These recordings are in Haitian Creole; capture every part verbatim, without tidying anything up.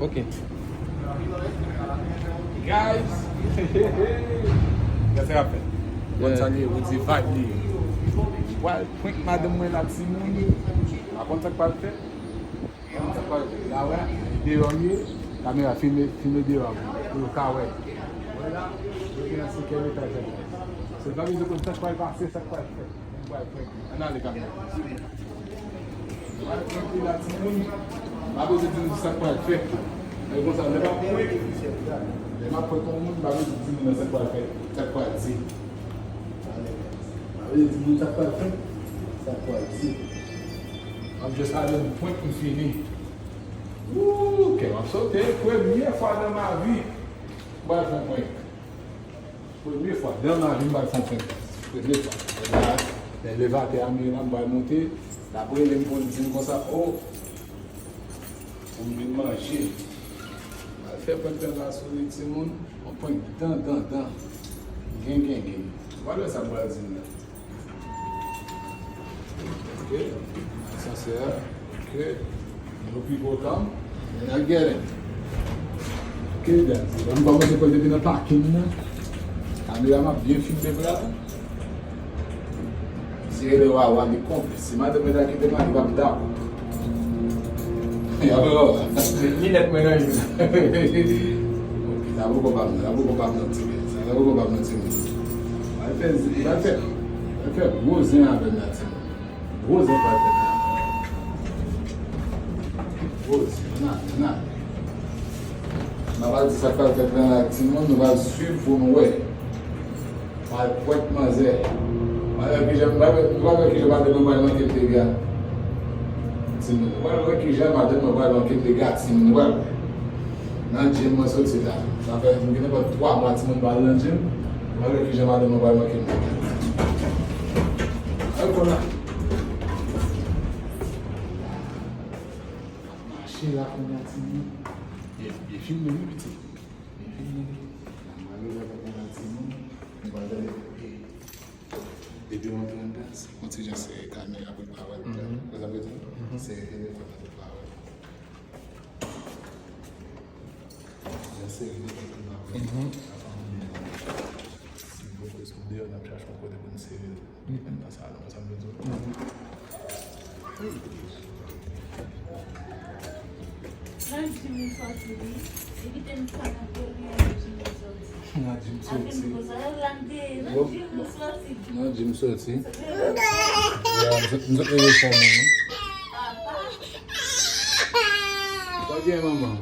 Ok. Guys! Gade sa k ap fèt. Konn sa li ye, ou di vibe li ye. Pral prank madanm mwen la, timoun. Pa konn sa k pral fèt. Konn sa k pral fèt. La wè, deyò m ye. Kamera filme, filme deyò a pou yo ka wè. Wè la, yo te nan senkyèm etaj la. Se pa bezwen konn sa k pral pase, sa k pral fèt. Ann ale, kamera. Ann ale, tranpil la, timoun. M pa bezwen di nou sa k pral fèt. E konsa, lè m ap prank, lè m ap prank yon moun, m pa bezwen di moun nan sa k pral fèt, sa k pral di. M pa bezwen di moun sa k pral fèt, sa k pral di. M ap just ale m prank, m fini. Woo, kè m ap sote. Premye fwa nan ma vi, m pral fè yon prank. Premye fwa, dan lavi m pral fè yon prank. Premye fwa. Lè lè leve atè a, m la, m pral monte. L ap rele m pou l di m konsa, o, pou m vin manje. M pral fè prank nan la sou li, timoun. Yon prank dan, dan, dan. Gen, gen, gen. Ou pral wè sa m pral di l la. Ok. Asansè a. Ok. No people come. And I get it. Ok, guys. Bon, m kòmanse pran depi nan pakin nan. Kamera m ap byen filme la. Si rele Wawa, li konplis. Si madanm mwen ta kite m, li p ap dakò. Ya, bro. Linèt mwen nan men. Ok, sa poko pa m nan, sa poko pa m nan, timoun. Sa poko pa m nan, timoun. Al fè, al fè, al fè gwo zen avè m la, timoun. Gwo zen pral fèt la. Gwo zen, ann ale, ann ale. M pa pral di sa k pral fèt la, timoun, nou pral swiv pou nou wè. Pral prank manzè. Pral wè kijan, pral wè, pral wè kijan madanm mwen pral manke l dega. Timoun, pral wè kijan madanm mwen pral manke l dega, timoun, pral wè. Nan gym mwen soti la. Sa fè m gen nenpòt twa mwa timoun pa al nan gym. Pral wè kijan madanm mwen pral manke l dega. Al konn la. Mache la konn la timoun. Byen, byen filme wi pitit. Byen filme. Mwen leve konn la timoun. Mwen pral gade. Depi w antre anndan, se yon ti jan se kamera pou l pa wè l. Mhm. Ou konprann sa m vle di? Mhm. Se telefòn nan pou l pa wè l. Jan seri de pou l pa wè l. Mhm. Sa pa anyen. Si nou poko sot deyò, n ap chache yon kote pou n sere l. Mhm. Anndan salon, sa m vle di w. Mhm. Nan gym li sòti, wi. Li kite m sa nan premye nan gym li sòti. Nan gym sòti. Apre m konsa, la m te ye, nan gym li sòti. Nan gym sòti. Ya, m sot, m sot leve fò mwen, non. Papa. Sa gen manman?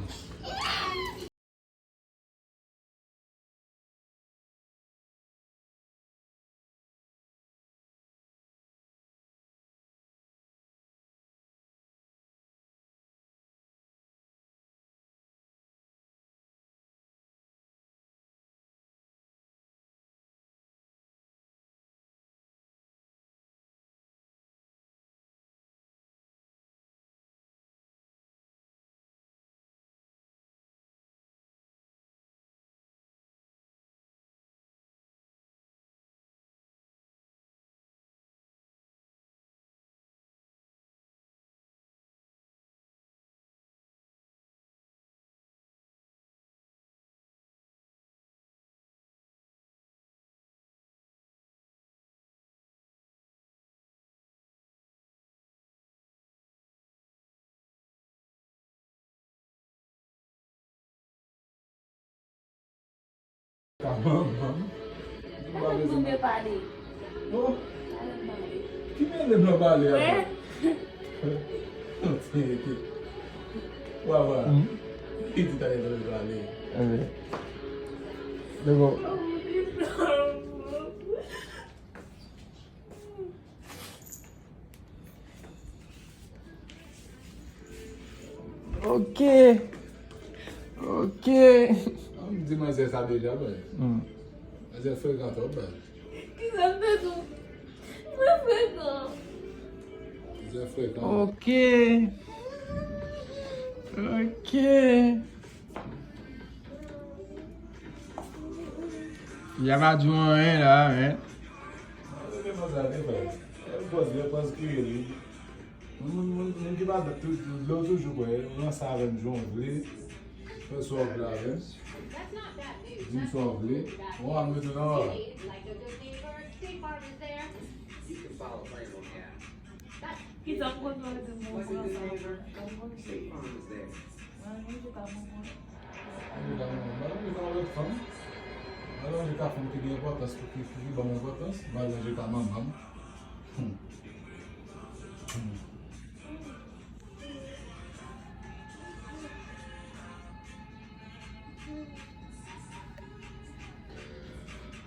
Manman. Gade m tonbe pale. Oh. Gade m pale. Ki mele blan pale a? Wè. Wawa. Hmm? Ki di talè tonbe pale? Enben. Lego. Ok. Ok. An di manzè sa deja, baz. Hmm. Manzè frekan twòp, baz. Kisa m fè tou? Mwen frekan. Manzè frekan. Ok. Ok. Ya pa di w anyen la, men. Moun, moun, moun, moun ki pa tou, lè w toujou kwè, ou ranse avè m jan w vle. Fè sa w vle avè m. Di m sa w vle. Ou a mete nan. Ki sa m konn wè di m bon pou ansanm? Mwen menm jou ka bon pou. Mwen menm jou ka lòt fanm. Mwen menm jou ka fanm ki gen enpòtans pou ki ki ban m enpòtans. Mwen menm jou ka manman m.